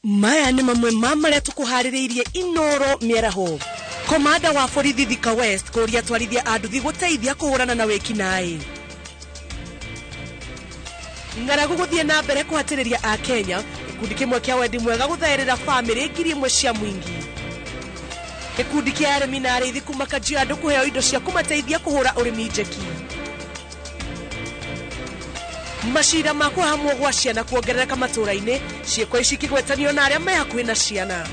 Maya nĩ mamwe ma marĩa tũkũharĩrĩirie Inoro mĩaraho. Komanda wa borithi Thika West kũria atwarithia a nduthi gũteithia kũhũrana na wĩkinaĩ. Ng'aragu gũthiĩ na mbere kũhatĩrĩria a Kenya, gĩkundi kĩmwe kĩa wendi mwega gũthaĩrĩra bamĩrĩ 1000 cia mũingĩ. Gĩkundi kĩa arĩmi na arĩithi kuma Kajiado kũheo indo cia kũmateithia kũhũra ũrĩmi njeki. Macira ma kũhahamwo gwa ciana kuongerereka matũũra-inĩ, ciĩko ici ikĩgwetanio na arĩa me hakuhĩ na ciana.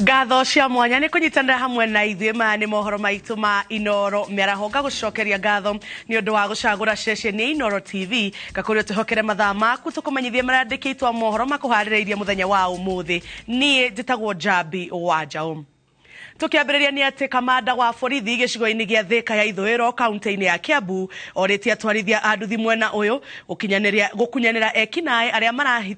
Ngatho cia mwanya nĩ kũnyitanĩra hamwe na ithuĩ. Maya nĩ mohoro maitũ ma Inoro mĩaraho. Ngagũcokeria ngatho nĩ ũndũ wa gũcagũra ceceni ya Inoro TV. Ngakũria ũtũhokere mathaa maku tũkũmenyithie marĩa andĩkĩtwo mohoro makũharĩrĩirie mũthenya wa ũmũthĩ. Niĩ njĩtagwo Njambi wa Njaũ. Tũkĩambĩrĩria nĩ atĩ kamanda wa borithi gĩcigo-inĩ gĩa Thika ya Ithũĩro kaunti-inĩ ya Kiambu orĩtie atwarithia a nduthi mwena ũyũ gũkunyanĩra ekinaĩ arĩa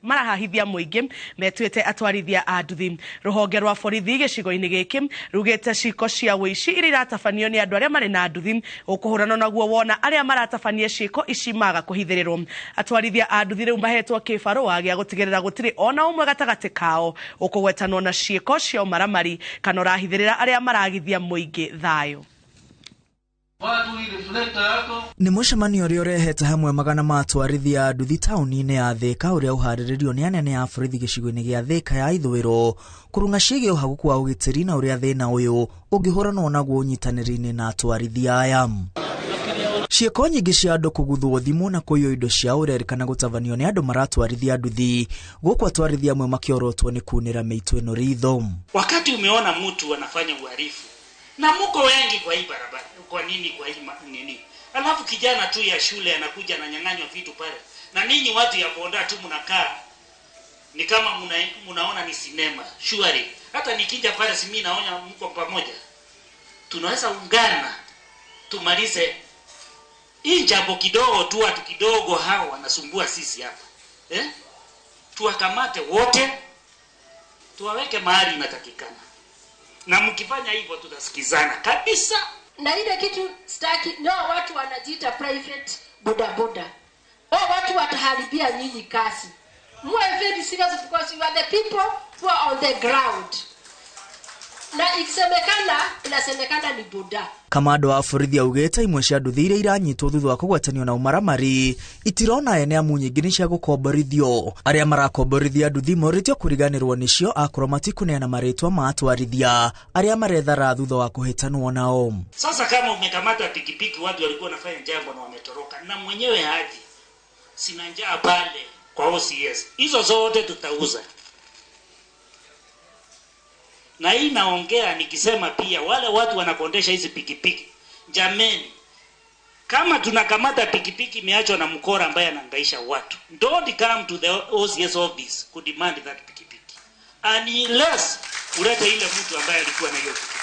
marahahithia mũingĩ metuĩte atwarithia a nduthi. Rũhonge rwa borithi gĩcigo-inĩ gĩkĩ rugĩte ciĩko cia ũici iria iratabanio nĩ andũ arĩa marĩ na nduthi ũkũhũranwo naguo wona arĩa maratabania ciĩko ici maga kũhithĩrĩrwo. Atwarithia a nduthi rĩu mahetwo kĩbarũa gĩa gũtigĩrĩra gũtirĩ ona ũmwe gatagatĩ kao ũkũgwetanwo na ciĩko cia ũmaramari kana ũrahithĩrĩra arĩa maragithia mũingĩ thayũ. Nĩ mũcemanio ũrĩa ũrehete hamwe magana ma atwarithia a nduthi taũni-inĩ ya Thika ũrĩa ũharĩrĩrio nĩ anene a borithi gĩcigo-inĩ gĩa Thika ya Ithũĩro kũrũng'a ciĩgiĩ ũhagũku wa ũgitĩri na ũrĩa thĩna ũyũ ũngĩhũranwo naguo ũnyitanĩri-inĩ na atwarithia aya. Ciĩko nyingĩ cia andũ kũguthwo thimũ na kũiywo indo ciao ũrerĩkana gũtabanio nĩ andũ maratwarithia nduthi, gũkũ atwarithia amwe makĩorotwo nĩ kunĩra mĩitũ ĩno ritho. Wakati umeona mtu anafanya uhalifu na muko wengi kwa hii barabara, kwa nini kwa hii nini, alafu kijana tu ya shule anakuja ananyang'anywa vitu pale, na ninyi watu ya bonda tu mnakaa ni kama munaona ni sinema. Shwari, hata nikija pale si mimi naona mko pamoja, tunaweza ungana tumalize hii jambo kidogo tu. Watu kidogo hao wanasumbua sisi hapa, Tuwakamate wote tuwaweke mahali inatakikana, na mkifanya hivyo tutasikizana kabisa. Na ile kitu sitaki, no watu wanajiita private bodaboda. Oh, watu wataharibia nyinyi kazi. Muwe very serious because you are the people who are on the ground. Na ikisemekana, inasemekana ni boda. Kamando wa borithi augĩte imwe cia nduthi iria iranyitwo thutha wa kũgwatanio na ũmaramari itirona ene amu nyingĩ nĩ cia gũkomborithio. Arĩa marakomborithia nduthi morĩtio kũriganĩrwo nĩcio akorwo matikũneana marĩtwa ma atwarithia arĩa marethara thutha wa kũhĩtanwo nao. Sasa kama umekamata pikipiki, watu walikuwa wanafanya jambo na wametoroka na mwenyewe haji, sina njaa pale kwa OCS, hizo zote tutauza. Na hii naongea nikisema pia wale watu wanakondesha hizi pikipiki, jameni, kama tunakamata pikipiki imeachwa na mkora ambaye anahangaisha watu, don't come to the OCS office ku demand that pikipiki unless ulete ile mtu ambaye alikuwa na hiyo pikipiki.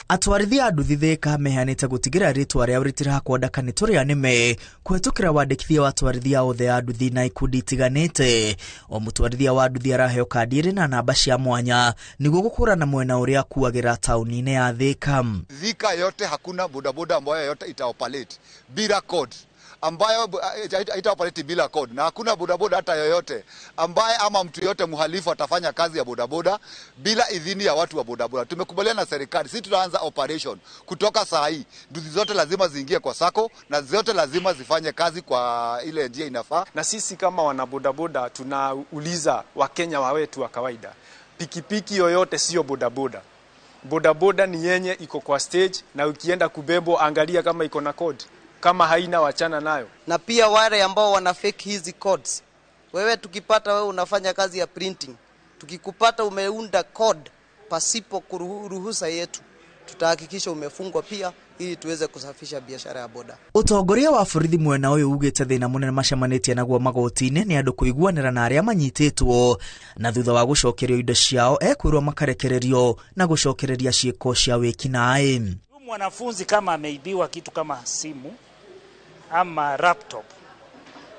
Atwarithia a nduthi Thika meheanĩte gũtigĩrĩra rĩtwa rĩao rĩtirahakwo ndaka nĩ tũrĩa nĩme kũhetũkĩra wandĩkithia wa atwarithia othe a nduthi na ikundi itiganĩte. O mũtwarithia wa nduthi araheo kandi ĩrĩ na namba cia mwanya nĩguo gũkũrana mwena ũrĩa akuagĩra taũni-inĩ ya Thika. Thika yote hakuna bodaboda ambayo yote itaoperate bila code, ambayo itaoperate bila code, na hakuna bodaboda hata yoyote ambaye ama mtu yote mhalifu atafanya kazi ya bodaboda bila idhini ya watu wa bodaboda. Tumekubaliana na serikali, sisi tutaanza operation kutoka saa hii. Nduthi zote lazima ziingie kwa sako na zote lazima zifanye kazi kwa ile njia inafaa. Na sisi kama wanabodaboda tunauliza Wakenya wetu wa kawaida, pikipiki yoyote sio bodaboda. Bodaboda ni yenye iko kwa stage, na ukienda kubebo angalia kama iko na code. Kama haina wachana nayo. Na pia wale ambao wana fake hizi codes, wewe tukipata wewe unafanya kazi ya printing, tukikupata umeunda code pasipo kuruhusa yetu, tutahakikisha umefungwa pia ili tuweze kusafisha biashara ya boda. Ũtongoria wa borithi mwena ũyũ ugĩte thĩna mũnene macemanĩtie naguo magoti-inĩ nĩ andũ kũiguanĩra na arĩa manyitĩtwo, na thutha wa gũcokerio indo ciao ekwĩrwo makarekererio na gũcokereria ciĩko cia wĩkinaĩ. Mwanafunzi kama ameibiwa kitu kama simu ama laptop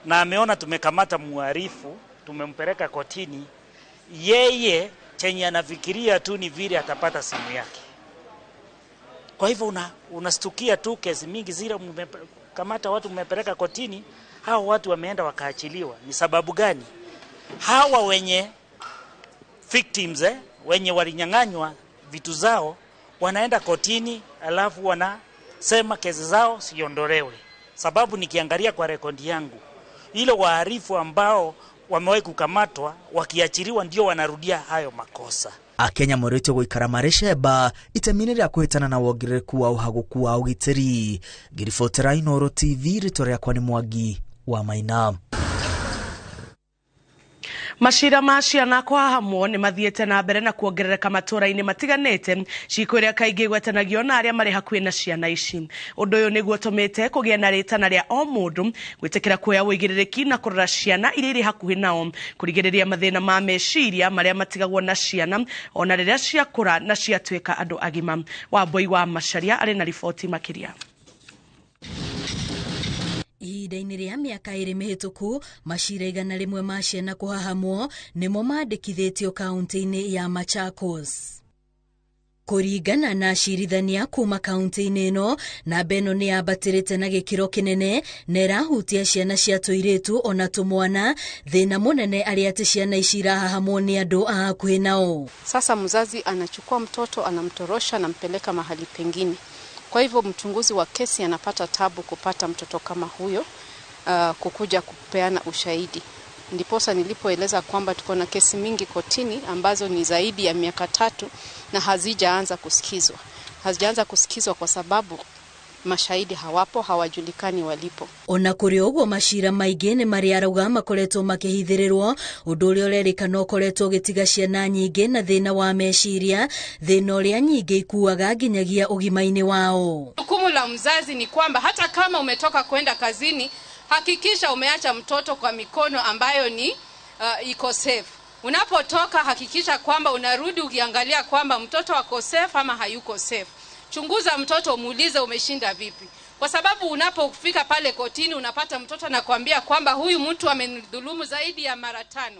na ameona tumekamata muhalifu, tumempeleka kotini, yeye chenye anafikiria tu ni vile atapata simu yake. Kwa hivyo unastukia tu kesi mingi zile mmekamata watu mmepeleka kotini, hao watu wameenda wakaachiliwa. Ni sababu gani? Hawa wenye victims, wenye walinyang'anywa vitu zao wanaenda kotini, alafu wanasema kesi zao siondolewe. Sababu nikiangalia kwa rekodi yangu, ile wahalifu ambao wamewahi kukamatwa wakiachiliwa ndio wanarudia hayo makosa. Akenya morĩtio gũikara marĩ cemba itemi-inĩ rĩa kũhĩtana na wongerereku wa ũhagũku wa ũgitĩri. Ngĩribotera Inooro TV, rĩtwa rĩakwa nĩ Mwangi wa Maina. Macira ma ciana kũhahamwo nĩ mathiĩte na mbere na kuongerereka matũra-inĩ matiganĩte, ciiko iria kaingĩ igwetanagio na arĩa marĩ hakuhĩ na ciana ici. Ũndũ ũyũ nĩguo ũtũmĩte kũgĩe na rĩtana rĩa o mũndũ gwĩtĩkĩra kuoya ũigĩrĩrĩki na kũrora ciana iria irĩ hakuhĩ nao, kũrigĩrĩria mathĩna ma meciria marĩa matigagwo na ciana ona rĩrĩa ciakũra na ciatuĩka andũ agima. Wambui wa Macharia arĩ na riboti makĩria. Ihinda-inĩ rĩa mĩaka 2 mĩhĩtũku, macira 101 ma ciana kũhahamwo nĩmo mandĩkithĩtio kaunti-inĩ ya Machakos. Kũringana na acirithania kuma kaunti-inĩ ĩno, namba ĩno nĩ yambatĩrĩte na gĩkĩro kĩnene na ĩrahutia ciana cia tũirĩtu ona tũmwana, thĩna mũnene arĩ atĩ ciana ici irahahamwo nĩ andũ a hakuhĩ nao. Sasa mzazi anachukua mtoto, anamtorosha, anampeleka mahali pengine. Kwa hivyo mchunguzi wa kesi anapata tabu kupata mtoto kama huyo, kukuja kupeana ushahidi. Ndiposa nilipoeleza kwamba tuko na kesi mingi kotini ambazo ni zaidi ya miaka 3 na hazijaanza kusikizwa. Hazijaanza kusikizwa kwa sababu mashahidi hawapo, hawajulikani walipo. Ona kũrĩ ũguo, macira maingĩ nĩ marĩa arauga makoretwo makĩhithĩrĩrwo, ũndũ ũrĩa ũrerĩkana ũkoretwo ũgĩtiga ciana nyingĩ na thĩna wa meciria, thĩna ũrĩa nyingĩ ikuaga nginyagia ũgima-inĩ wao. Jukumu la mzazi ni kwamba hata kama umetoka kwenda kazini, hakikisha umeacha mtoto kwa mikono ambayo ni iko safe. Unapotoka hakikisha kwamba unarudi ukiangalia kwamba mtoto ako safe ama hayuko safe. Chunguza mtoto, muulize umeshinda vipi. Kwa sababu unapofika pale kotini unapata mtoto anakuambia kwamba huyu mtu amenidhulumu zaidi ya mara 5.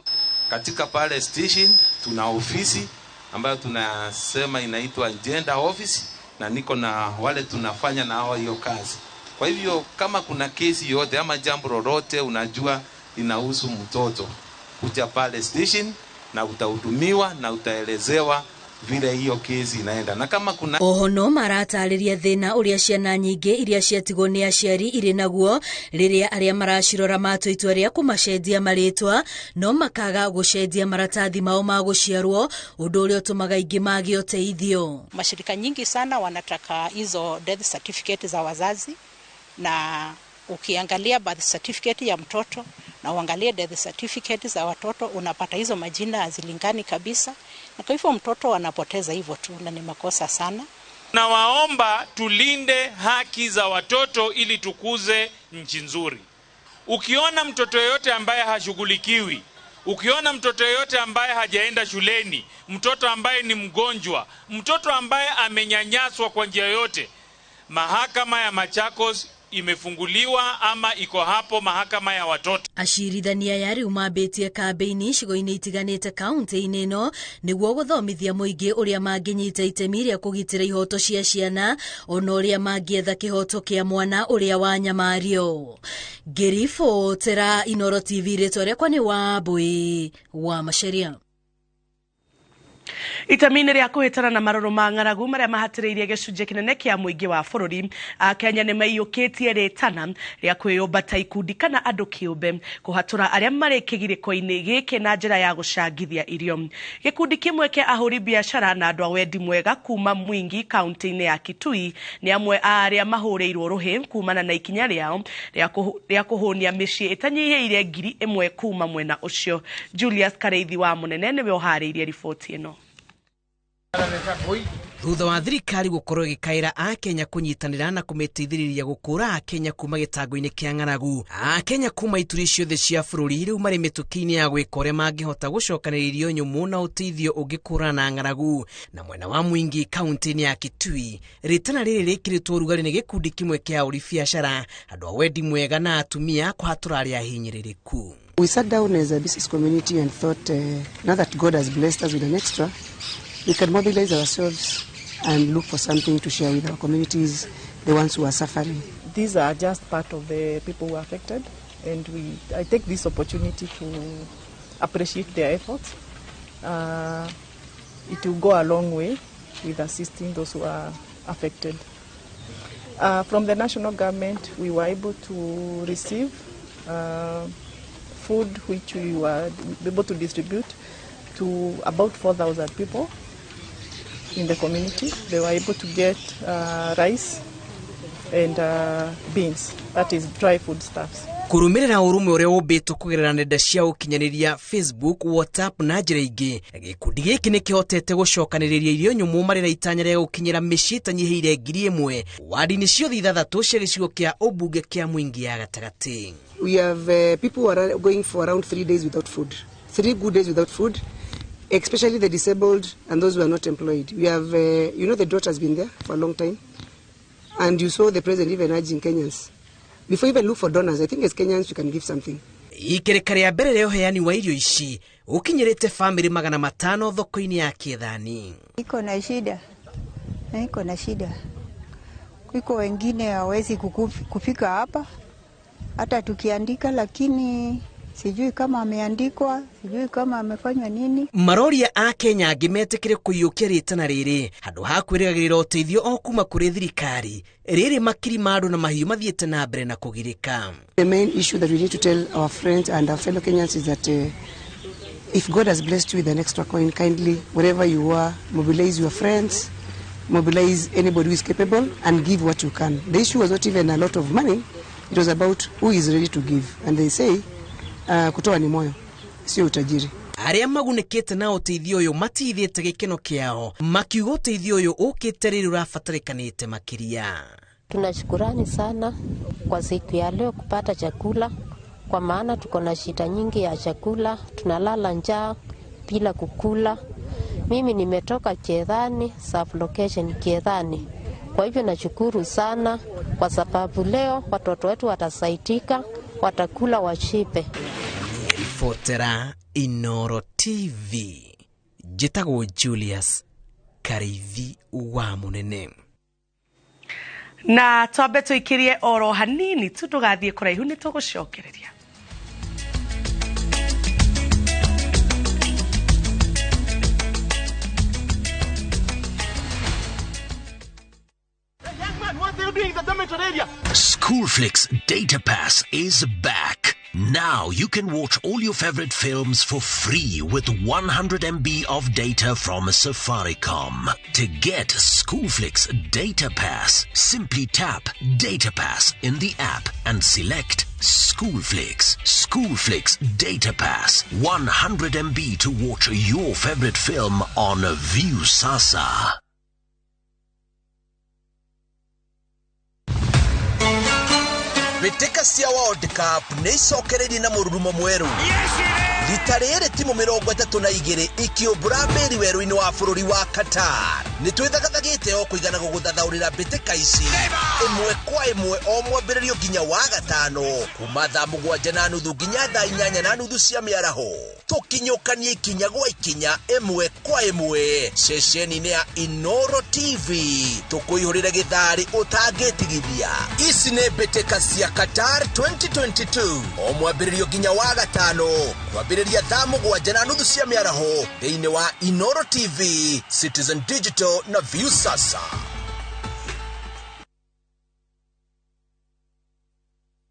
Katika pale station tuna ofisi ambayo tunasema inaitwa gender office, na niko na wale tunafanya na hao hiyo kazi. Kwa hivyo kama kuna kesi yote ama jambo lolote unajua linahusu mtoto, kuja pale station na utahudumiwa na utaelezewa vile hiyo kesi inaenda. Na kama kuna oho no maratarĩria thĩna ũrĩa ciana nyingĩ iria ciatigwo nĩ aciari irĩ naguo rĩrĩa arĩa maracirora matua itua rĩa kũmacenjia marĩtwa no makaga gũcenjia maratathi mao ma gũciarwo, ũndũ ũrĩa ũtũmaga aingĩ mage ũteithio. Mashirika nyingi sana wanataka hizo death certificate za wazazi, na ukiangalia birth certificate ya mtoto na uangalie death certificate za watoto, unapata hizo majina hazilingani kabisa, na kwa hivyo mtoto anapoteza hivyo tu, na ni makosa sana. Nawaomba tulinde haki za watoto ili tukuze nchi nzuri. Ukiona mtoto yeyote ambaye hashughulikiwi, ukiona mtoto yeyote ambaye hajaenda shuleni, mtoto ambaye ni mgonjwa, mtoto ambaye amenyanyaswa kwa njia yoyote, mahakama ya Machakos imefunguliwa ama iko hapo mahakama ya watoto. Acirithania ya rĩu mambĩtie kambĩini icigo-inĩ itiganĩte kaunti-inĩ ĩno nĩguo gũthomithia mũingĩ ũrĩa mangĩnyita itemi rĩa kũgitĩra ihoto cia ciana ona ũrĩa mangĩetha kĩhoto kĩa mwana ũrĩa wanyamario. Ngĩribotera Inooro TV, rĩtwa rĩakwa nĩ Wambui wa Macharia. Itemi-inĩ rĩa kũhĩtana na marũrũ ma ng'aragu marĩa mahatĩrĩirie gĩcunjĩ kĩnene kĩa mũingĩ wa bũrũri, Akenya nĩ maiyũkĩtie rĩtana rĩa kwĩyũmba ta ikundi kana andũ kĩũmbe kũhatũra arĩa marĩ kĩgirĩko-inĩ gĩkĩ na njĩra ya gũcangithia irio. Gĩkundi kĩmwe kĩa ahũri biacara na andũ a wendi mwega kuma Mwingi kaunti-inĩ ya Kitui nĩ amwe a arĩa mahũrĩirwo rũhĩ kumana na ikinya rĩao rĩa kũhũnia mĩciĩ ĩtanyihĩire 1000 kuma mwena ũcio. Julius Kareithi wa Mũnene nĩwe ũharĩirie riboti ĩno. Thutha wa thirikari gũkorwo ĩgĩkaĩra Akenya kũnyitanĩra na kũmĩteithĩrĩria gũkũra Akenya kuma gĩtango-inĩ kĩa ng'aragu, Akenya kuma ituri ciothe cia bũrũri rĩu marĩ mĩtũkĩ-inĩ ya gwĩka ũrĩa mangĩhota gũcokanĩrĩria irio nyũmũ na ũteithio ũngĩkũrana na ng'aragu. Na mwena wa Mwingi kaunti-inĩ ya Kitui, rĩtana rĩrĩ rĩkĩrĩtwo ũrugarĩ nĩ gĩkundi kĩmwe kĩa ahũri biacara, andũ a wendi mwega na atumia kũhatũra arĩa ahinyĩrĩrĩku. We sat down as a business community and thought, now that God has blessed us with an extra, we can mobilize ourselves and look for something to share with our communities, the ones who are suffering. These are just part of the people who are affected, and I take this opportunity to appreciate their efforts. It will go a long way with assisting those who are affected. From the national government, we were able to receive food which we were able to distribute to about 4,000 people in the community. They were able to get rice and beans, that is dry food stuffs. Kũrũmĩrĩra ũrũmwe ũrĩa ũmbĩtwo kũgerera nenda cia ũkinyanĩria Facebook, WhatsApp na njĩra ingĩ, gĩkundi gĩkĩ nĩ kĩhotete gũcokanĩrĩria irio nyũmũ marĩ na itanya rĩa gũkinyĩra mĩciĩ ĩtanyihĩire 1,000 wadi-inĩ ciothe 6 cia gĩcigo kĩa ũmbunge kĩa Mwingi ya gatagatĩ. We have people who are going for around 3 days without food, 3 good days without food, especially the disabled and those who are not employed. We have, the drought has been there for a long time, and you saw the president even urging Kenyans, before even look for donors, I think as Kenyans we can give something. Ikereka rĩa mbere rĩa ũheani wa irio ici ũkinyĩrĩte famĩlĩ 500 thoko-inĩ ya Kĩethani. Iko na shida, iko na shida. Iko wengine hawezi kufika hapa hata tukiandika, lakini sijui kama ameandikwa, sijui kama amefanywa nini. Maroria a Kenya angĩ metĩkĩre kũiyũkia rĩtana rĩrĩ handũ ha kwĩrĩgagĩrĩra ũteithio o kuma kũrĩ thirikari rĩrĩ makiri ma andũ na mahiũ mathiĩte na mbere na kũgirĩka. The main issue that we need to tell our friends and our fellow Kenyans is that if God has blessed you with an extra coin, kindly, wherever you are, mobilize your friends, mobilize anybody who is capable and give what you can. The issue was not even a lot of money, it was about who is ready to give. And they say, kutoa ni moyo, sio utajiri. Arĩa magunĩkĩte na ũteithio ũyũ matithĩte gĩkeno kĩao, makiuga ũteithio ũyũ ũkĩte rĩrĩ ũrabatarĩkanĩte makĩria. Tunashukurani sana kwa siku ya leo kupata chakula, kwa maana tuko na shida nyingi ya chakula, tunalala njaa bila kukula. Mimi nimetoka Kiethani, sub location Kiethani. Kwa hivyo nashukuru sana kwa sababu leo watoto wetu watasaidika, watakula washibe. Ribotera Inoro TV, njĩtagwo Julius Karithi wa Munene. Na twambe tũikĩrie oro hanini tu ndũgathiĩ kũraihu nĩ tũgũcokereria. Schoolflix Data Pass is back. Now you can watch all your favorite films for free with 100 MB of data from Safaricom. To get Schoolflix Data Pass, simply tap Data Pass in the app and select Schoolflix. Schoolflix Data Pass, 100 MB to watch your favorite film on Viusasa. Mbĩtĩka cia World Cup nĩ icokereirie na mũrurumo mwerũ. Rita rĩrĩ timu 32 ikĩũmbũra mbĩri werũ-inĩ wa bũrũri wa Qatar. Nĩ twĩthagathagĩte o kũigana gũgũthathaũrĩra mbĩtĩka ici ĩmwe kwa ĩmwe o mwambĩrĩrio nginya wa gatano kuma thaa 7:30 nginya thaa 8:30 cia mĩaraho. Tũkinyũkanie ikinya gwa ikinya ĩmwe kwa ĩmwe ceceni-inĩ ya Inoro TV tũkũihũrĩre gĩtharĩ ũtangĩtigithia. Ici nĩ mbĩtĩka cia Qatar 2022 o mwambĩrĩrio nginya wa gatano kwambĩrĩria thaa 7:30 cia mĩaraho thĩinĩ wa Inoro TV, Citizen Digital na Viusasa.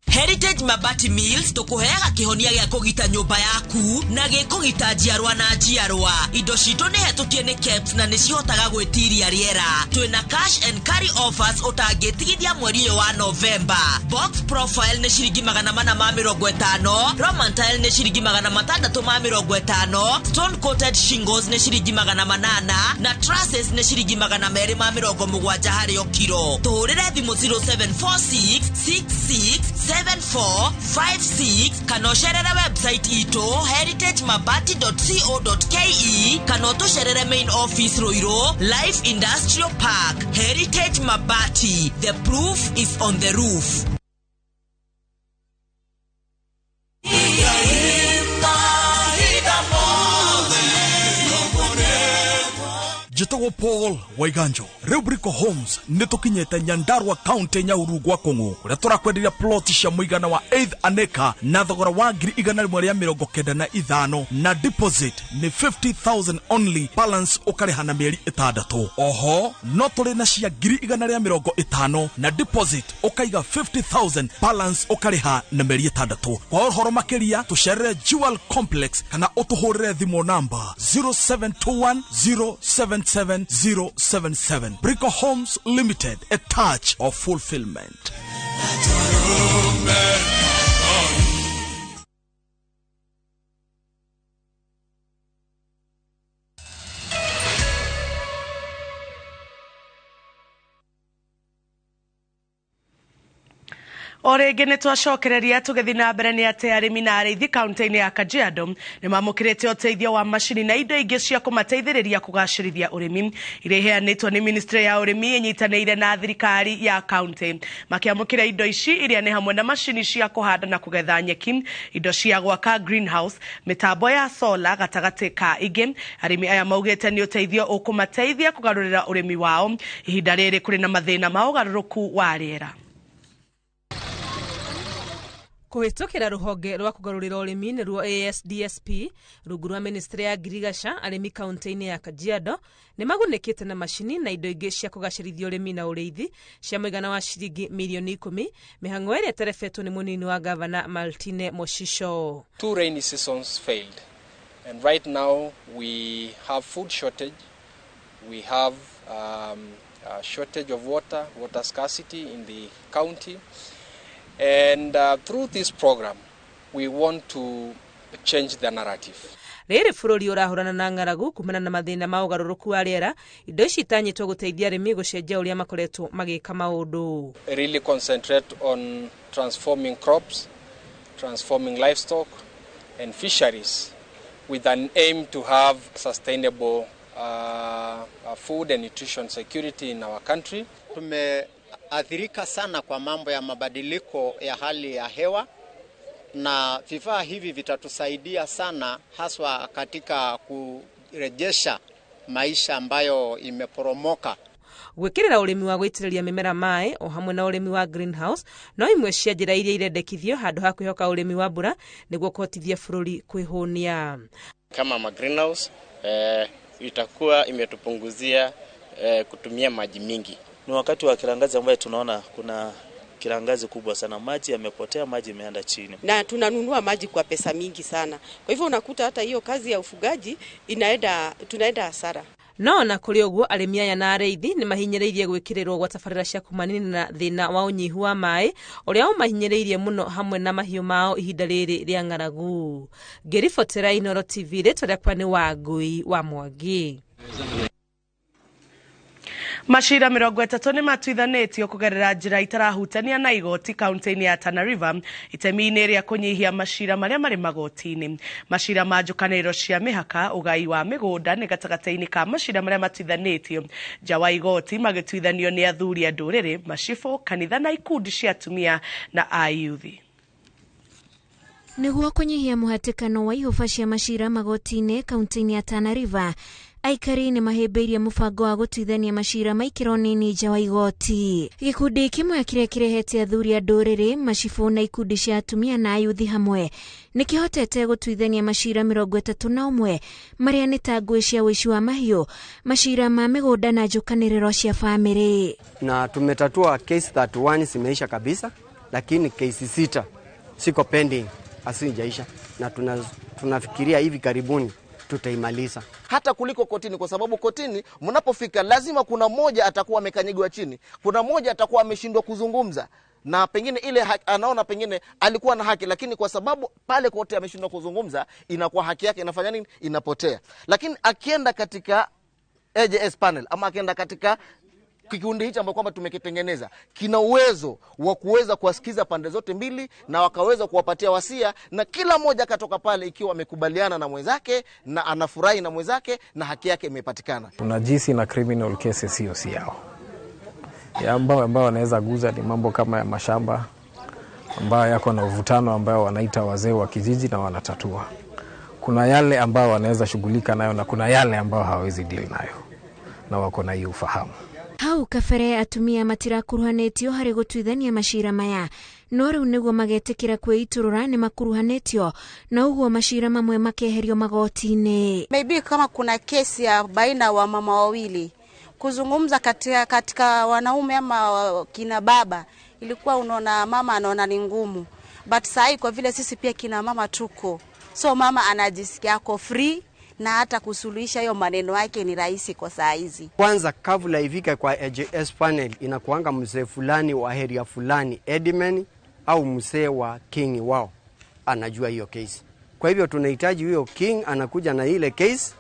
He Heritage Mabati Mills tũkũheaga kĩhonia gĩa kũgita nyũmba yaku na gĩkũgita njiarwa na njiarwa. Indo citũ nĩ hetũkie nĩ KEBS na nĩ cihotaga gwĩtiria rĩera. Twĩna cash and carry offers ũtangĩtigithia mweri ũyũ wa November. Box profile nĩ ciringi 450, Roman tile nĩ ciringi 650, stone coated shingles nĩ ciringi 800 na trusses nĩ ciringi 270 harĩ o kiro. Tũhũrĩre thimũ 0746 66 7456 kana ũcerere website itũ heritagemabati.co.ke kana ũtũcerere main office Ruiru Life Industrial Park. Heritage Mabati, the proof is on the roof. Njĩtagwo Paul Waiganjo. Rĩu Brico Homes nĩ tũkinyĩte Nyandarua County Nyahururu gwa Kũng'ũ kũrĩa tũrakwenderia plot cia mũigana wa 8 an acre na thogora wa 195,000 na deposit nĩ 50,000 only, balance ũkarĩha na mĩeri 6. Oho no tũrĩ na cia 150,000 na deposit ũkaiga 50,000, balance ũkarĩha na mĩeri 6. Kwa ũhoro makĩria tũcerere Jewel Complex kana ũtũhũrĩre thimũ namba 0721 077 077. Brico Homes Limited, a touch of fulfillment. O rĩngĩ nĩ twacokereria tũgĩthiĩ na mbere nĩ atĩ arĩmi na arĩithi kaunti-inĩ ya Kajiado nĩ mamũkĩrĩte ũteithio wa macini na indo ingĩ cia kũmateithĩrĩria kũgacĩrithia ũrĩmi iria iheanĩtwo nĩ ministry ya ũrĩmi ĩnyitanĩire na thirikari ya kaunti. Makĩamũkĩra indo ici iria nĩ hamwe na macini cia kũhanda na kũgetha nyeki, indo cia gwaka greenhouse, mĩtambo ya solar gatagatĩ ka ingĩ. Arĩmi aya maugĩte nĩ ũteithio ũkũmateithia kũgarũrĩra ũrĩmi wao ihinda rĩrĩ kũrĩ na mathĩna ma ũgarũrũku wa rĩera. Kũhĩtũkĩra rũhonge rwa kũgarũrĩra ũrĩmi nĩruo ASDSP rungu rwa ministry ya ngirigaca arĩmi kaunti-inĩ ya Kajiado nĩ magunĩkĩte na macini na indo ingĩ cia kũgacĩrithia ũrĩmi na ũrĩithi cia mũigana wa ciringi mirioni 10, mĩhang'o ĩrĩa ĩterebetwo nĩ mũnini wa gavana Martine Moshisho. 2 rainy seasons failed and right now we have food shortage, we have a shortage of water, water scarcity in the county. And through this program, we want to change the narrative. Rĩrĩ bũrũri ũrahũrana na ng'aragu kumana na mathĩna ma ũgarũrũku wa rĩera, indo ici itanyĩtwo gũteithia arĩmi gũcenjia ũrĩa makoretwo magĩka maũndũ. Really concentrate on transforming crops, transforming livestock and fisheries with an aim to have sustainable food and nutrition security in our country. Tumeathirika sana kwa mambo ya mabadiliko ya hali ya hewa, na vifaa hivi vitatusaidia sana haswa katika kurejesha maisha ambayo imeporomoka. Gwikirira urimi wa gwitiriria mimera mai o hamwe na urimi wa greenhouse no imwe cia njira iria irendekithio handu ha kwihoka urimi wa mbura niguo kuhotithia bururi kwihunia. Kama ma greenhouse itakuwa imetupunguzia kutumia maji mingi. Ni wakati wa kiangazi ambaye tunaona kuna kiangazi kubwa sana, maji yamepotea, maji imeenda chini. Na tunanunua maji kwa pesa mingi sana. Kwa hivyo unakuta hata hiyo kazi ya ufugaji tunaenda hasara. No na kuri uguo arĩmi aya na arĩithi nĩ mahinyĩrĩirie gwĩkĩrĩrwo gwa tabarĩra cia kũmanina na thĩna wa ũnyihu wa maĩ ũrĩa ũmahinyĩrĩirie mũno hamwe na mahiũ mao ihinda rĩrĩ rĩa ng'aragu. Ngĩribotera Inooro TV, rĩtwa rĩakwa nĩ Wangui wa Mwangi. Macira 30 nĩ matuithanĩtio kũgerera njĩra itarahutania na igoti kaunti-inĩ ya Tana River itemi-inĩ rĩa kũnyihia macira marĩa marĩ magoti-inĩ. Macira ma njũkanĩrĩro cia mĩhaka, ũgai wa mĩgũnda nĩ gatagatĩ-inĩ ka macira marĩa matuithanĩtio nja wa igoti magĩtuithanio nĩ athuri a ndũrĩrĩ, macibũ, kanitha na ikundi cia atumia na ayuthi. Nĩguo kũnyihia mũhatĩkano wa ihũba cia macira magoti-inĩ kaunti-inĩ ya Tana River, aikari nĩ mahĩmbĩirie mũbango wa gũtuithania macira ma ikĩro nini nja wa igoti. Gĩkundi kĩmwe kĩrĩa kĩrehete athuri a ndũrĩrĩ, macibũ na ikundi cia atumia na ayuthi hamwe nĩ kĩhotete gũtuithania macira 31 marĩa nĩ ta ngũĩ cia ũici wa mahiũ, macira ma mĩgũnda na njũkanĩrĩro cia famĩlĩ. Na tumetatua case 31 zimeisha kabisa, lakini case 6 siko pending, asijaisha na tunafikiria hivi karibuni tutaimaliza. Hata kuliko kotini, kwa sababu kotini mnapofika lazima kuna mmoja atakuwa amekanyagwa chini, kuna mmoja atakuwa ameshindwa kuzungumza, na pengine ile anaona pengine alikuwa na haki, lakini kwa sababu pale kote ameshindwa kuzungumza, inakuwa haki yake inafanya nini? Inapotea. Lakini akienda katika AJS panel ama akienda katika kikundi hichi ambacho kwamba tumekitengeneza, kina uwezo wa kuweza kuwasikiza pande zote mbili na wakaweza kuwapatia wasia, na kila mmoja akatoka pale ikiwa amekubaliana na mwenzake na anafurahi na mwenzake na haki yake imepatikana. Unajisi na criminal cases hiyo si yao. Ya ambao wanaweza guza ni mambo kama ya mashamba ambayo yako na uvutano ambayo wanaita wazee wa kijiji na wanatatua. Kuna yale ambayo wanaweza shughulika nayo na kuna yale ambayo hawawezi deal nayo na wako na hiyo ufahamu. Hau kabere atumia matirakuruhanĩtio harĩ gũtuithania macira maya, no rĩu nĩguo magetĩkĩra kwĩitũrũra nĩ makuruhanĩtio na ũguo macira mamwe makeherio magoti-inĩ. Maybe kama kuna kesi ya baina wa mama wawili kuzungumza katika wanaume ama kina baba, ilikuwa unaona mama anaona ni ngumu, but sahi kwa vile sisi pia kina mama tuko, so mama anajisikia ako free na hata kusuluhisha hiyo maneno yake ni rahisi kwa saa hizi. Kwanza kabla ifike kwa AJS panel inakuanga mzee fulani wa area fulani, Edman au mzee wa king wao anajua hiyo case. Kwa hivyo tunahitaji huyo king anakuja na ile case,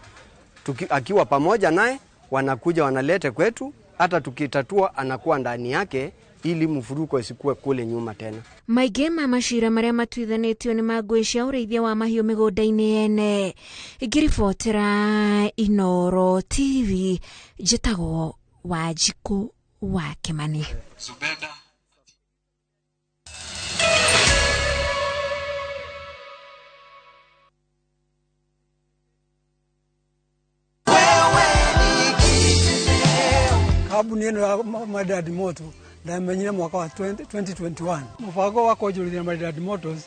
akiwa pamoja naye wanakuja wanalete kwetu, hata tukitatua anakuwa ndani yake ili mfuruko isikuwe kule nyuma tena. Maingĩ ma macira marĩa matuithanĩtio nĩ ma ngũĩ cia ũrĩithia wa mahiũ mĩgũnda-inĩ yene. Ngĩribotera Inooro TV, njĩtagwo Wanjikũ wa Kĩmani. Zubeda. Kambuni ĩno ya Maridadi Motors ndamenyire mwaka wa 2021. Mũbango wa kwonjorithia Maridadi Motors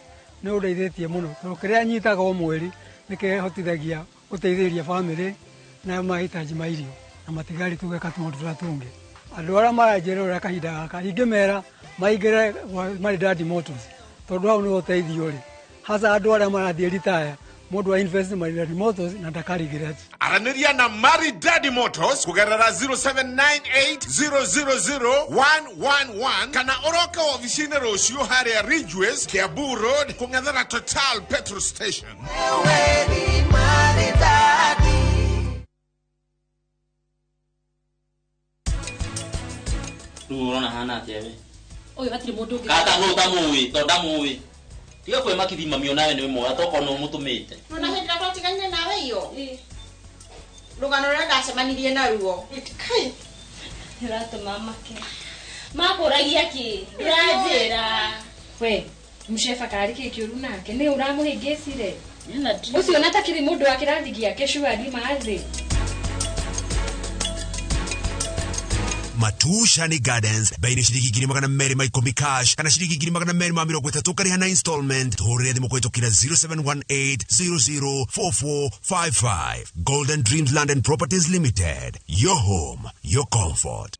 nĩ ũndeithĩtie mũno tondũ kĩrĩa nyitaga o mweri nĩ kĩhotithagia gũteithĩrĩria bamĩrĩ na mahitaji ma irio na matigari tũgeka tũmaũndũ tũrĩa tũngĩ. Andũ arĩa maranjĩrorera kahinda gaka ingĩmera maingĩre Maridadi Motors tondũ hau nĩho ũteithio ũrĩ, hasa andũ arĩa marathiĩ ritaya. Mũndũ wa invest Maridadi Motors na ndakaregret. Aranĩria na Maridadi Motors kũgerera 0798000111 kana ũroke ofici-inĩ rũciũ harĩa Ridgeways, Kiambu Road, kũng'ethera Total Petrol Station. Wewe ni Maridadi. Rĩu ũrona hana atĩa we? Ũyũ hatirĩ mũndũ ũngĩ. Kata no ũtamũĩ, tondũ ndamũĩ. Tiga kwĩma kithima mio nawe nĩ mwega tokorwo nĩ ũmũtũmĩte. Nona hĩndĩ ĩrĩa twatiganire nawe iyo. Rũgano rũrĩa ndacemanirie naruo. Kai. Ũratũma make. Makũragia kĩ? Ndũranjĩra. We, msheba karĩ kĩ kĩũru nake? Nĩ ũramũhĩngĩcire? Ũcio ona takĩrĩ mũndũ wa kĩrathi gĩake shuari mathĩ. Matushani Gardens baina shilingi 210 cash kana shilingi 230 kariha na installment. Tuhurire thimu kwitukira 0718004455. Golden Dreams Land and Properties Limited, your home, your comfort.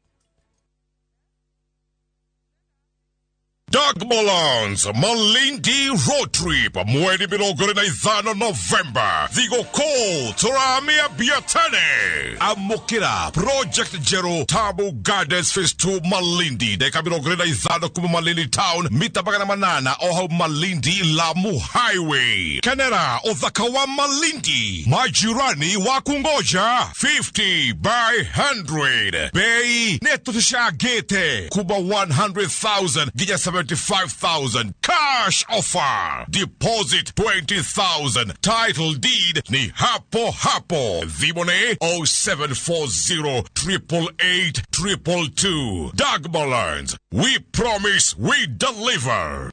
Doug Molons, Malindi Road Trip, mweri 25 November. Thigũkũ tũramia biatene. Amũkĩra Project Njerũ Tabu Gardens Phase 2 Malindi, ndagĩka 25 kuma Malindi Town, mita 800 o hau Malindi Lamu Highway. Kenera ũthaka wa Malindi, majirani wa kungoja 50 by 100. Bei nĩ tũcangĩte kuma 100,000 nginya 75,000. Cash offer. Deposit 20,000. Title deed ni hapo hapo. Thimũ 0740 888 222. Doug Mullins. We promise we deliver.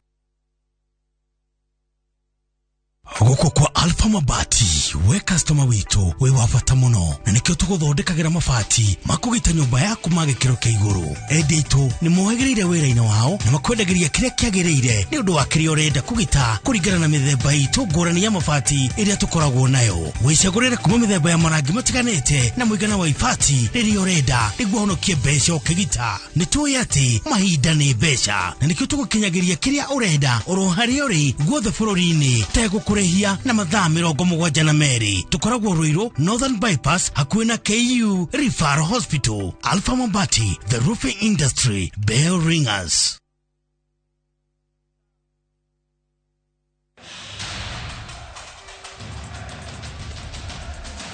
Gũkũ kwa Alpha Mabati, we customer witũ wĩ wa bata mũno, na nĩkĩo tũgũthondekagĩra mabati ma kũgita nyũmba yaku ma gĩkĩro kĩa igũrũ. Endia aitũ nĩ mohĩgĩrĩire wĩra-inĩ wao na makwendagĩria kĩrĩa kĩagĩrĩire nĩ ũndũ wa kĩrĩa ũrenda kũgita kũringana na mĩthemba itũ ngũrani ya mabati ĩrĩa tũkoragwo nayo. Wĩcagũrĩre kuma mĩthemba ya marangi matiganĩte na mũigana wa ibati rĩrĩa ũrenda nĩguo ũhonokie mbeca ũkĩgita. Nĩ tũĩ atĩ mahinda nĩ mbeca, na nĩkĩo tũgũkinyagĩria kĩrĩa ũrenda oro harĩa ũrĩ guothe bũrũri-inĩ tegũkũrĩhia na mathaa 72. Tũkoragwo Ruiru Northern Bypass hakuhĩ na KU Referral Hospital. Alpha Mabati, the roofing industry bell ringers.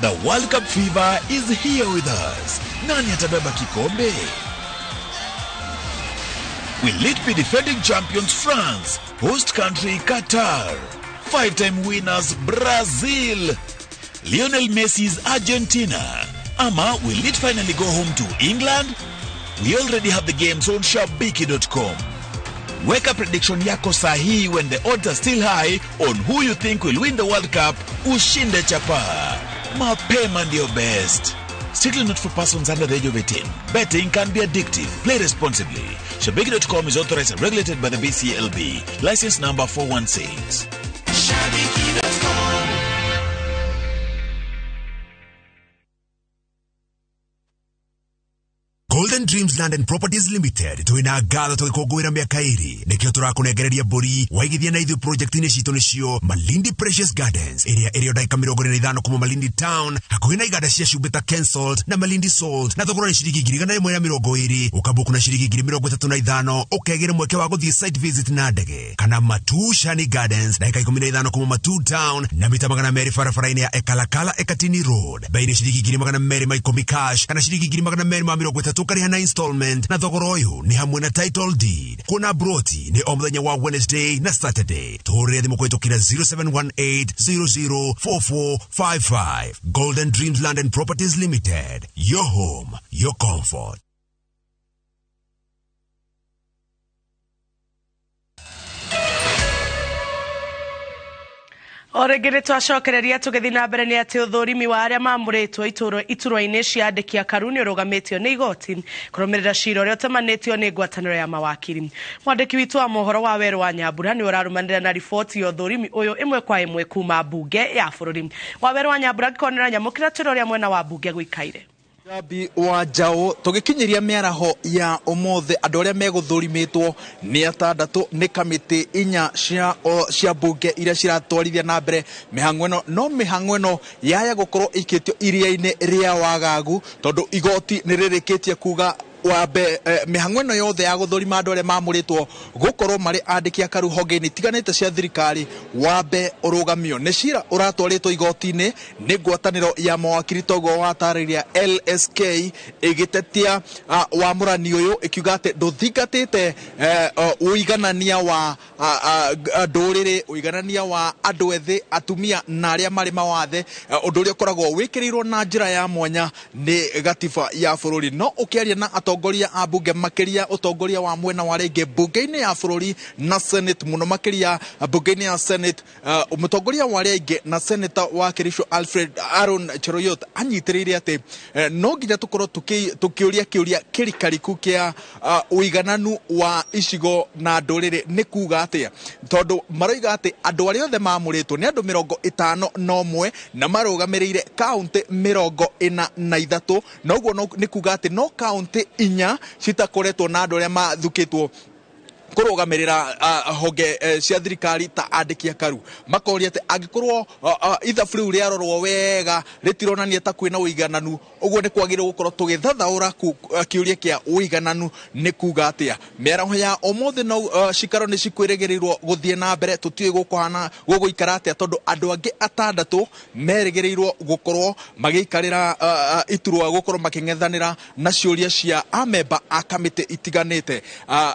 The World Cup fever is here with us. Nani atabeba kikombe? Will it be defending champions France, host country Qatar, five-time winners Brazil, Lionel Messi's Argentina? Ama will it finally go home to England? We already have the games on Shabiki.com. Weka prediction yako sahihi when the odds are still high on who you think will win the World Cup. Ushinde chapa. Mapema ndio best. Strictly not for persons under the age of 18. Betting can be addictive. Play responsibly. Shabiki.com is authorized and regulated by the BCLB. License number 416. Shabiki.com. Golden Dreams Land and Properties Limited twina ngatho tũgĩkũngũĩra mĩaka ĩrĩ, nĩkĩo tũrakũnengereria mbũri waigithia na ithuĩ project-inĩ citũ nĩcio Malindi Precious Gardens ĩrĩa ĩrĩ o ndagĩka 45 kuma Malindi Town hakuhĩ na iganda cia cumbĩ ta Kensalt na Malindi Salt, na thogora nĩ ciringi 120,000, ũkabuku na ciringi 35,000 ũkegĩra mweke wa gũthiĩ site visit na ndege, kana Matu Shani Gardens ndagĩka 15 kuma Matu Town na mita 200 barabara-inĩ ya Ekalakala Ekatini Road, bei nĩ ciringi 210,000 cash kana ciringi 230,000 ũkarĩha na installment, na thogora ũyũ nĩ hamwe na title deed. Kuona broti nĩ o mũthenya wa Wednesday na Saturday. Tũhũrĩre thimũ kũhĩtũkĩra 0718004455. Golden Dreams Land and Properties Limited, your home, your comfort. O rĩngĩ nĩ twacokereria tũgĩthiĩ na mbere nĩ atĩ ũthũrimi wa arĩa mamũrĩtwo iturwa-inĩ cia andĩki a karu nĩ ũrũgamĩtio nĩ igoti kũrũmĩrĩra cira ũrĩa ũtemanĩtio nĩ ngwatanĩro ya mawakiri. Mwandĩki witũ wa mohoro wa Werũ wa Nyambura nĩ ũrarũmanĩrĩra na riboti ya ũthũrimi ũyũ ĩmwe kwa ĩmwe kuma mbunge ya bũrũri. Wa Werũ wa Nyambura ngĩkonera nyamũkĩra twĩre ũrĩa mwena wa mbunge gũikaire. Jambi wa Njaũ, tũgĩkinyĩria mĩaraho ya ũmũthĩ andũ arĩa megũthũrimĩtwo nĩ atandatũ nĩ kamĩtĩ inya cia mbunge iria ciratwarithia na mbere mĩhang'o ĩno, no mĩhang'o ĩno yaya gũkorwo ĩikĩtio iria-inĩ rĩa wagagu tondũ igoti nĩ rĩrĩkĩtie kuga wambe mĩhang'o ĩno yothe ya gũthũrima andũ arĩa mamũrĩtwo gũkorwo marĩ andĩki a karu honge-inĩ itiganĩte cia thirikari wambe ũrũgamio. Nĩ cira ũratwarĩtwo igoti-inĩ nĩ ngwatanĩro ya mawakiri toguo watarĩria LSK ĩgĩtetia wamũrani ũyũ ĩkiuga atĩ ndũthingatĩte ũiganania wa ndũrĩrĩ, ũiganania wa andũ ethĩ, atumia na arĩa marĩ mawathe, ũndũ ũrĩa ũkoragwo wĩkĩrĩirwo na njĩra ya mwanya nĩ gatiba ya bũrũri. No ũkĩaria na atongoria a mbunge makĩria ũtongoria wa mwena wa rĩngĩ mbunge-inĩ ya bũrũri na Senate, mũno makĩria mbunge-inĩ ya Senate, mũtongoria wa arĩa aingĩ na Senator wa Kericho Alfred Aaron Cheruiyot anyitĩrĩire atĩ no nginya tũkorwo tũkĩũria kĩũria kĩrikariku kĩa ũigananu wa icigo na ndũrĩrĩ nĩ kuga atĩa, tondũ maroiga atĩ andũ arĩa othe mamũrĩtwo nĩ andũ 51 na marũgamĩrĩire kaũntĩ 43, noguo nĩ kuga atĩ no kaũntĩ 4 citakoretwo na andũ arĩa mathukĩtwo kũrũgamĩrĩra honge cia thirikari ta andĩki a karu. Makoria atĩ angĩkorwo ithabu rĩu rĩarorwo wega rĩtironania ta kwĩna ũigananu, ũguo nĩ kwagĩrĩirwo gũkorwo tũgĩthathaũra kĩũria kĩa ũigananu nĩ kuga atĩa. Mĩaraho ya ũmũthĩ no cikaro nĩ cikwĩrĩgĩrĩirwo gũthiĩ na mbere, tũtiũĩ gũkũhana gũgũikara atĩa tondũ andũ angĩ atandatũ merĩgĩrĩirwo gũkorwo magĩikarĩra iturwa gũkorwo makĩng'ethanĩra na ciũria cia amemba a kamĩtĩ itiganĩte,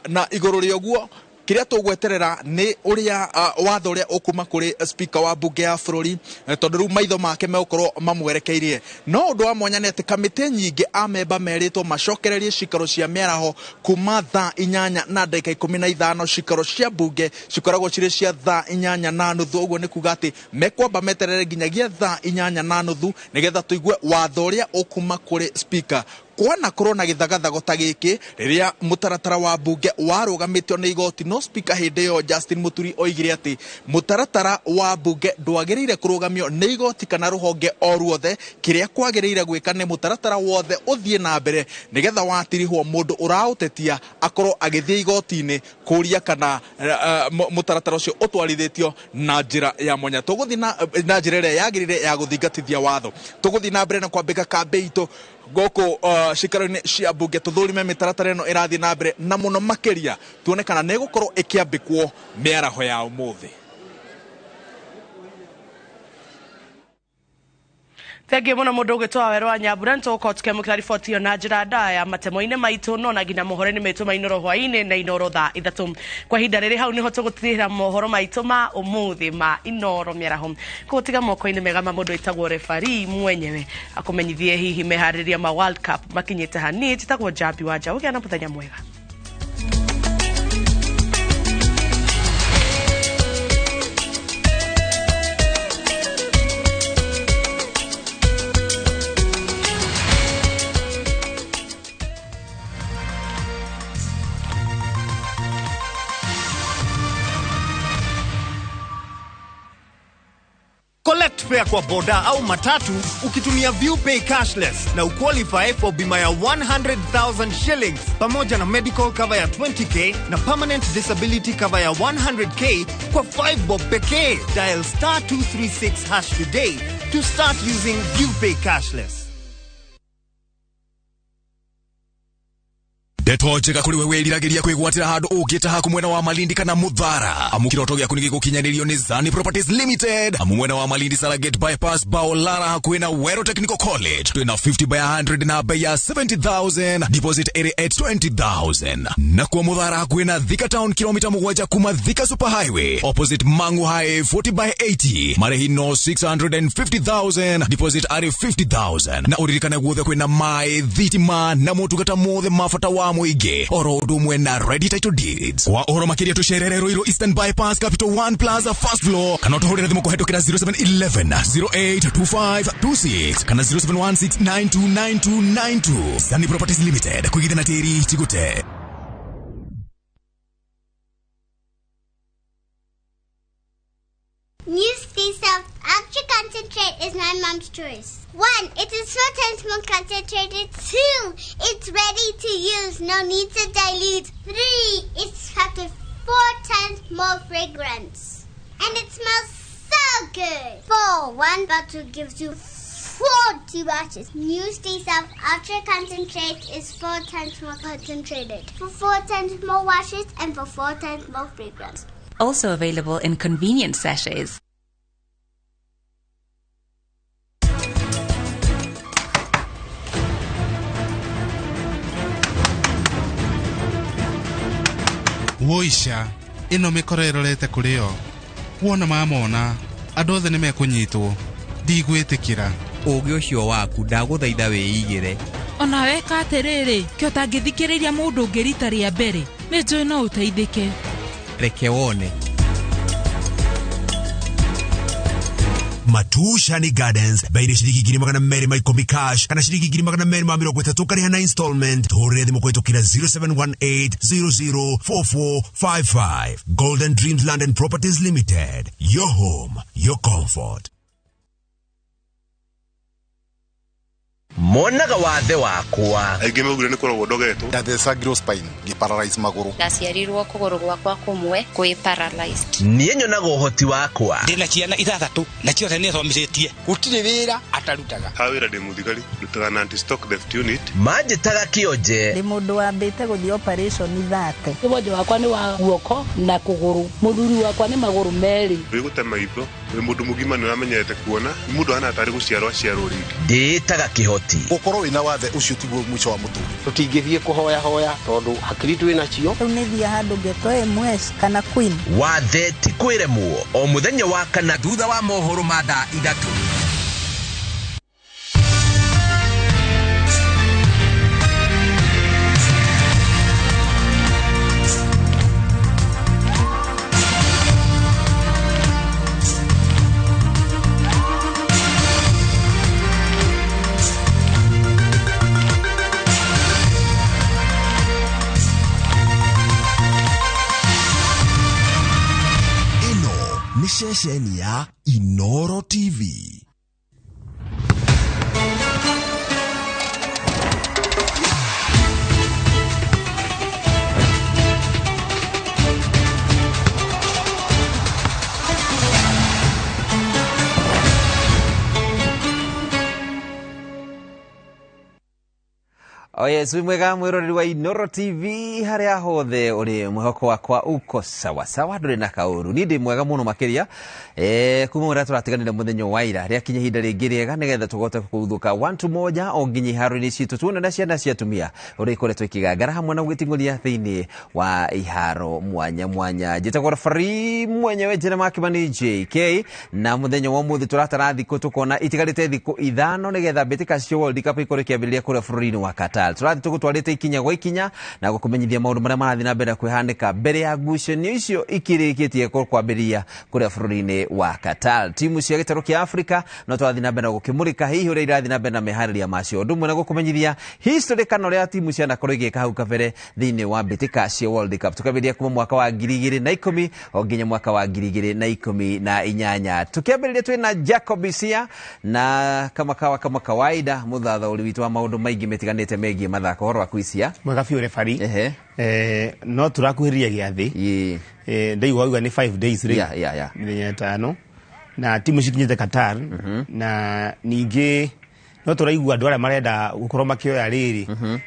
na igũrũ rĩa ũguo Kĩrĩa tũgweterera nĩ ũrĩa watho ũrĩa ũkuma kũrĩ speaker wa mbunge ya bũrũri, tondũ rĩu maitho make megũkorwo mamwerekeirie. No ũndũ wa mwanya nĩ atĩ kamĩtĩ nyingĩ amemba merĩtwo macokererie cikaro cia mĩaraho kuma thaa 8:15. Cikaro cia mbunge cikoragwo cirĩ cia thaa 8:30, ũguo nĩ kuga atĩ mekwamba meterere nginyagia thaa 8:30 nĩgetha tũigue watho ũrĩa ũkuma kũrĩ speaker. Kwana korwo na gĩthagathago ta gĩkĩ rĩrĩa mũtaratara wa mbunge warũgamĩtio nĩ igoti, no speaker hĩndĩ ĩyo Justin Muturi oigire atĩ mũtaratara wa mbunge ndwagĩrĩire kũrũgamio nĩ igoti kana rũhonge o ruothe. Kĩrĩa kwagĩrĩire gwĩka nĩ mũtaratara wothe ũthiĩ na mbere nĩgetha watirihwo mũndũ ũraũtetia akorwo agĩthiĩ igoti-inĩ kũria kana mũtaratara ũcio ũtwarithĩtio na njĩra ya mwanya. Tũgũthiĩ na njĩra ĩrĩa yagĩrĩire ya gũthingatithia watho. Tũgũthiĩ na mbere na kwambĩka kambĩ itũ gũkũ cikaro-inĩ cia mbunge, tũthũrime mĩtaratara ĩno ĩrathiĩ na mbere na mũno makĩria tuone kana nĩ ĩgũkorwo ĩkĩambĩkwo mĩaraho ya ũmũthĩ. Thengiũ mũno mũndũ ũgĩtwo Wawerũ wa Nyambura, nĩ tũgũkorwo tũkĩamũkĩra riboti ĩyo na njĩra ndaya matemo-inĩ maitũ no na nginya mohoro-inĩ maitũ ma Inooro hwaĩ-inĩ na Inooro thaa 3. Kwa ihinda rĩrĩ hau nĩho tũgũtirĩra mohoro maitũ ma ũmũthĩ ma Inooro mĩaraho. Kũgũtiga moko-inĩ mega ma mũndũ wĩtagwo referee mwenyewe akũmenyithie hihi meharĩrĩria ma World Cup makinyĩte ha. Niĩ njĩtagwo Njambi wa Njaũ, ũgĩa na mũthenya mwega. Collect fare kwa boda au matatu ukitumia ViewPay cashless na uqualify for bima ya 100,000 shillings pamoja na medical cover ya 20k na permanent disability cover ya 100k kwa 5 bob pekee. Dial star 236 hash today to start using ViewPay cashless. Ndeto njega kũrĩ we wĩriragĩria kwĩgwatĩra handũ ũngĩta haku mwena wa Malindi kana Muthara. Amu kĩroto gĩaku nĩ gĩgũkinyanĩrio nĩ Zani Properties Limited. Amu mwena wa Malindi Saragate Bypass Baolala hakuhĩ na Wero Technical College. Twĩna 50 by 100 na bei ya 70,000, deposit ĩrĩ at 20,000. Na kwa Muthara hakuhĩ na Thika Town kilomita 7 kuma Thika Super Highway opposite Mangu High 40 by 80, marĩhi no 650,000, deposit arĩ 50,000. Na ũririkane guothe kwĩna maĩ, thitima na motungata mothe ma bata wa mũingĩ oro ũndũ ũmwe na ready title deeds. Kwa ũhoro makĩria tũcerere Ruiru Eastern Bypass Capital 1 Plaza first floor kana ũtũhũrĩre thimũ kũhetũkĩra 0711 082526 kana 0716929292. Zani Properties Limited, kũigithia na tĩri ti gũte. New Sea South Ultra Concentrate is my mom's choice. 1, it is 4 times more concentrated. 2, it's ready to use, no need to dilute. 3, it's packed with 4 times more fragrance. And it smells so good. 4, 1 bottle gives you 40 washes. New Stay South Ultra Concentrate is 4 times more concentrated. For 4 times more washes and for 4 times more fragrance. Also available in convenient sachets. Woisha ĩno mĩkora ĩrorete kũrĩ o. Wona mamona andũ othe nĩ mekũnyitwo. Ndigwĩtĩkĩra. Ũũgĩ ũcio waku ndagũthaitha wĩigĩre. Ona weka atĩrĩrĩ, kĩ ũtangĩthikĩrĩria mũndũ ũngĩ rita rĩa mbere, nĩ njũĩ no ũteithĩke. Reke wone. Matushani Gardens bei nĩ ciringi 210 cash kana ciringi 230 ũkarĩha na installment. Tũhũrĩre thimũ kũhĩtũkĩra 0718 004455. Golden Dreams Land and Properties Limited, your home, your comfort. Monaga wathe wakwa. Aingĩ maugire nĩ kũrogwo ndogetwo. Ndathecangirwo spine ngĩparalyze magũrũ. Ndaciarirwo kũgũrũ gwakwa kũmwe kwĩ paralyzed. Niĩ nyonaga ũhoti wakwa. Ndĩna ciana 6 na ciothe nĩ thomithĩtie. Gũtirĩ wĩra andũ atarutaga. Ha wĩra ndĩ mũthigari, ndutaga na anti stock theft unit. Manjĩtaga kĩonje. Ndĩ mũndũ wambĩte gũthiĩ operation thate. Wonje wakwa nĩ wa guoko na kũgũrũ, mũthuri wakwa nĩ magũrũ merĩ. Wĩ gũte maitho, wĩ mũndũ mũgima nĩ ũramenyerete kuona, nĩ mũndũ ahana tarĩ gũciarwo aciarwo rĩngĩ. Ndĩĩtaga kĩhoti. Gũkorwo wĩna wathe ũcio tiguo mũico wa mũtũrĩre. Tũtingĩthiĩ kũhoya hoya tondũ hakiri twĩ nacio. Rĩu nĩ thiĩ handũ ngetwo MS kana Queen. Wathe ti kwĩremwo o mũthenya wa kana thutha wa mohoro ma thaa 3. Ceceni ya Inoro TV. Oh yes, wĩ mwega mwĩroreri wa Inoro TV harĩa hothe ũrĩ, mwĩhoko wakwa uko sawa sawa, ndũrĩ na kaũru. Niĩ ndĩ mwega mũno makĩria kuma ũrĩa tũratiganire mũthenya wa ira, rĩakinya ihinda rĩngĩ rĩega nĩgetha tũhote kũguthũka 1-1 o nginya iharo-inĩ citũ tuone na ciana cia atumia ũrĩa ikoretwo ikĩgangara hamwe na gũgĩting'ũria thĩinĩ wa iharo mwanya mwanya. Njĩtagwo referee mwenyewe Jeremiah Kimani JK, na mũthenya wa ũmũthĩ tũratara thikũ tũkona itigarĩte thikũ 5 nĩgetha mbĩtĩka cia World Cup ikorwo ikĩambĩrĩria kũrĩa bũrũri-inĩ wa Qatar. Tũrathiĩ tũgũtwarĩte ikinya gwa ikinya na gũkũmenyithia maũndũ marĩa marathiĩ na mbere kwĩhanĩka mbere ya ngucanio icio ikĩrĩkĩtie kwambĩrĩria kũrĩa bũrũri-inĩ wa Qatar. Timu cia gĩtarũ kĩa Afrika no tũrathiĩ na mbere na gũkĩmũrĩka hihi ũrĩa irathiĩ na mbere na meharĩria macio, ũndũ ũmwe na gũkũmenyithia history kana ũrĩa timu cianakorwo igĩka hau kabere thĩinĩ wa mbĩtĩka cia World Cup. Tũkambĩrĩria kuma mwaka wa 2010 o nginya mwaka wa 2018. Tũkĩambĩrĩria twĩna Jacob Isia na kama kawa kama kawaida mũthathaũri witũ wa maũndũ maingĩ metiganĩte megiĩ mathako. Ũhoro waku Isia? Mwega biũ referee. No tũrakuhĩrĩria gĩathĩ. Ndaigua wauga nĩ 5 days rĩ. Yeah. Mĩthenya 5 na timu cikinyĩte Qatar. Na ningĩ no tũraigua andũ arĩa marenda gũkorwo makĩoya rĩrĩ.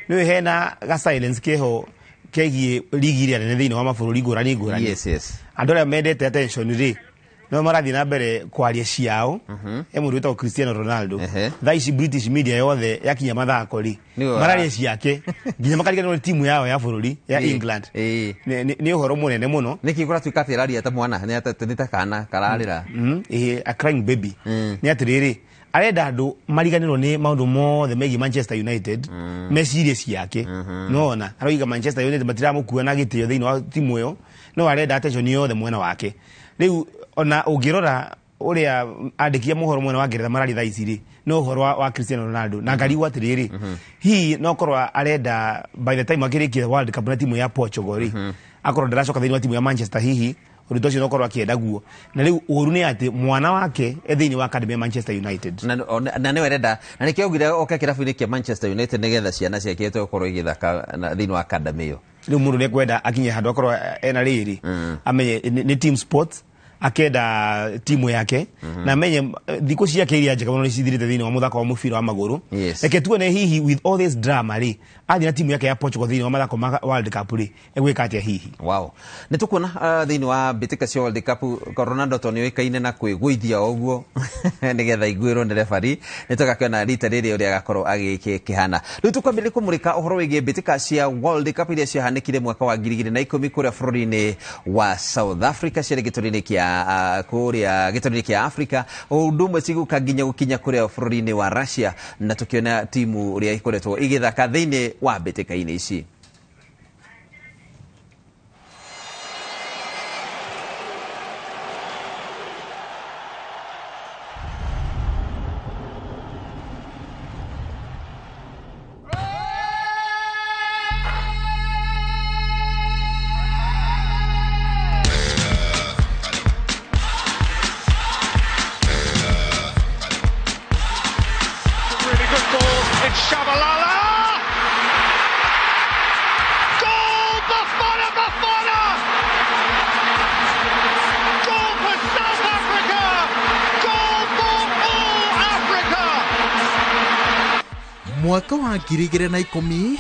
Nĩũĩ hena ga silence keho kegiĩ ligi iria nene thĩinĩ wa mabũrũri ngũrani ngũrani. Yes, yes. Andũ arĩa mendete attention rĩ no marathiĩ na mbere kwaria ciao. He mũndũ wĩtagwo Cristiano Ronaldo. Thaa ici British media yothe yakinya mathako rĩ mararia ciake nginya makariganĩrwo nĩ timu yao ya bũrũri ya England. Nĩ ũhoro mũnene mũno. Nĩkĩ kũratuĩka atĩ ĩraria ta mwana, nĩ ta kana kararĩra? A crying baby. Nĩ atĩrĩrĩ, arenda andũ mariganĩrwo nĩ maũndũ mothe megiĩ Manchester United mecirie ciake. Nona aroiga Manchester United matiramũkua na gĩtĩo thĩinĩ wa timu ĩyo, no arenda attention yothe mwena wake. Rĩu ona ũngĩrora ũrĩa andĩki a mohoro mwena wa Ngeretha mararia thaa ici rĩ, no ũhoro wa Cristiano Ronaldo na ngarigwo atĩrĩrĩ, hihi no korwo arenda by the time akĩrĩkia World Cup na timu ya Portugal rĩ, akorwo ndaracoka thĩinĩ wa timu ya Manchester, hihi ũndũ ũcio no korwo akĩenda guo. Na rĩu ũru nĩ atĩ mwana wake e thĩinĩ wa academy ya Manchester United na nĩwe arenda, na nĩkĩo augire oke kĩrabu-inĩ kĩa Manchester United nĩgetha ciana ciake ihote gũkorwo igĩthaka thĩinĩ wa academy ĩyo. Rĩu mũndũ nĩekwenda akinye handũ akorwo ena rĩrĩ, amenye nĩ team sports, akenda timu yake na amenye thikũ ciake iria njega mũno nĩcithirĩte thĩinĩ wa mũthako wa mũbira wa magũrũ. Reke tuone hihi with all this drama rĩ, athiĩ na timu yake ya Portugal thĩinĩ wa mathako ma World Cup rĩ, egwĩka atĩa hihi? Wow. Nĩ tũkuona thĩinĩ wa mbĩtĩka cia World Cup Ronaldo to nĩoĩkaine na kwĩgũithia o ũguo nĩgetha aiguĩrwo nĩ referee. Nĩ tũgakĩona rita rĩrĩ ũrĩa agakorwo agĩkĩhana. Rĩu tũkwambĩrĩria kũmũrĩka ũhoro wĩgiĩ mbĩtĩka cia World Cup iria ciahanĩkire mwaka wa 2010 kũrĩa bũrũri-inĩ wa South Africa, ciarĩ gĩtũri-inĩ kĩa kũrĩa gĩtũri-inĩ kĩa Africa, ũndũ ũmwe cigũka nginya gũkinya kũrĩa bũrũri-inĩ wa Russia, na tũkĩona timu ũrĩa ikoretwo igĩthaka thĩinĩ wa mbĩtĩka-inĩ ici. Shabalala! Goal! Bafana Bafana! Goal for South Africa! Goal for all Africa! Mwaka wa 2010